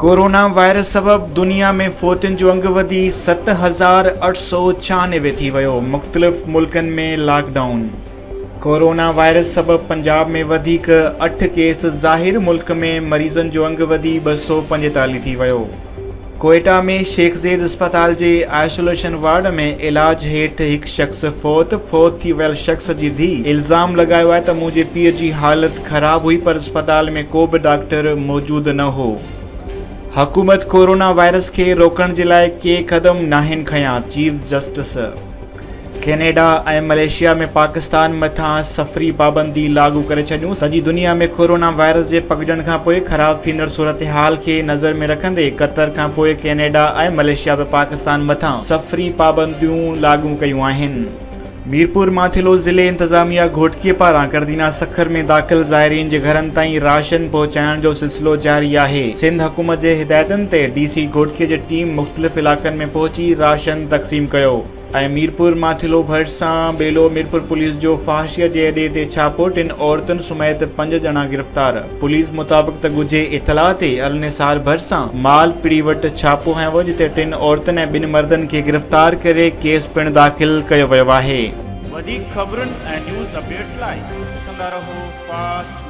Corona virus سبب دنيا ۾ فوتين جو انگ وڌي 7896 ٿي ويو، مختلف ملڪن ۾ لاڪ ڊائون. ڪورونا وائرس سبب پنجاب ۾ وڌيڪ اٺ ڪيس ظاهر، ملڪ ۾ مريضن جو انگ وڌي 245 ٿي ويو. ڪوئيٽا ۾ شيخ زيد اسپتال جي آئسوليشن وارڊ ۾ علاج هيٺ هڪ شخص فوت، فوت ٿي ويل شخص جي ڌيء الزام لڳايو آهي ته منهنجي پيء جي حالت خراب هئي پر اسپتال ۾ ڪو به ڊاڪٽر موجود نه هو. حڪومت ڪورونا وائرس کي روڪڻ جي لاء ڪي قدم ناهن کنيا، chief justice. Canada ۽ Malaysia ۾ Pakistan مٿان سفري پابندي لاڳو ڪري ڇڏيون، سڄي دنيا ۾ ڪورونا وائرس جي پکڙجڻ کانپوء خراب ٿيندڙ صورتحال کي نظر ۾ رکندي قطر کانپوء ڪينيڊا ۽ ملائيشيا به پاڪستان مٿان سفري پابنديون لاڳو ڪيون آهن. ميرپور ماٿيلو ضلعي انتظاميا گهوٽڪي پاران ڪردينا سکر ۾ داخل زائرين جي گهرن تائين راشن پهچائڻ جو سلسلو جاري آهي، سنڌ حڪومت جي هدايتن تي ڊي سي گهوٽڪي جي ٽيم مختلف علائقن ۾ پهچي راشن تقسيم ڪيو. ۽ ميرپور ماٿيلو ڀرسان ٻيلو ميرپور پوليس جو فحاشي جي اڏي تي ڇاپو، ٽن عورتن سميت پنج ڄڻا گرفتار، پوليس مطابق ته ڳجهي اطلاع تي النثار ڀرسان مال پڙي وٽ ڇاپو هنيو ويو جتي ٽن عورتن ۽ ٻن مردن کي گرفتار ڪري ڪيس پڻ داخل ڪيو ويو آهي. وڌيڪ خبرن ۽ نيوز اپڊيٽس لاء ڏسندا رهو فاسٽ.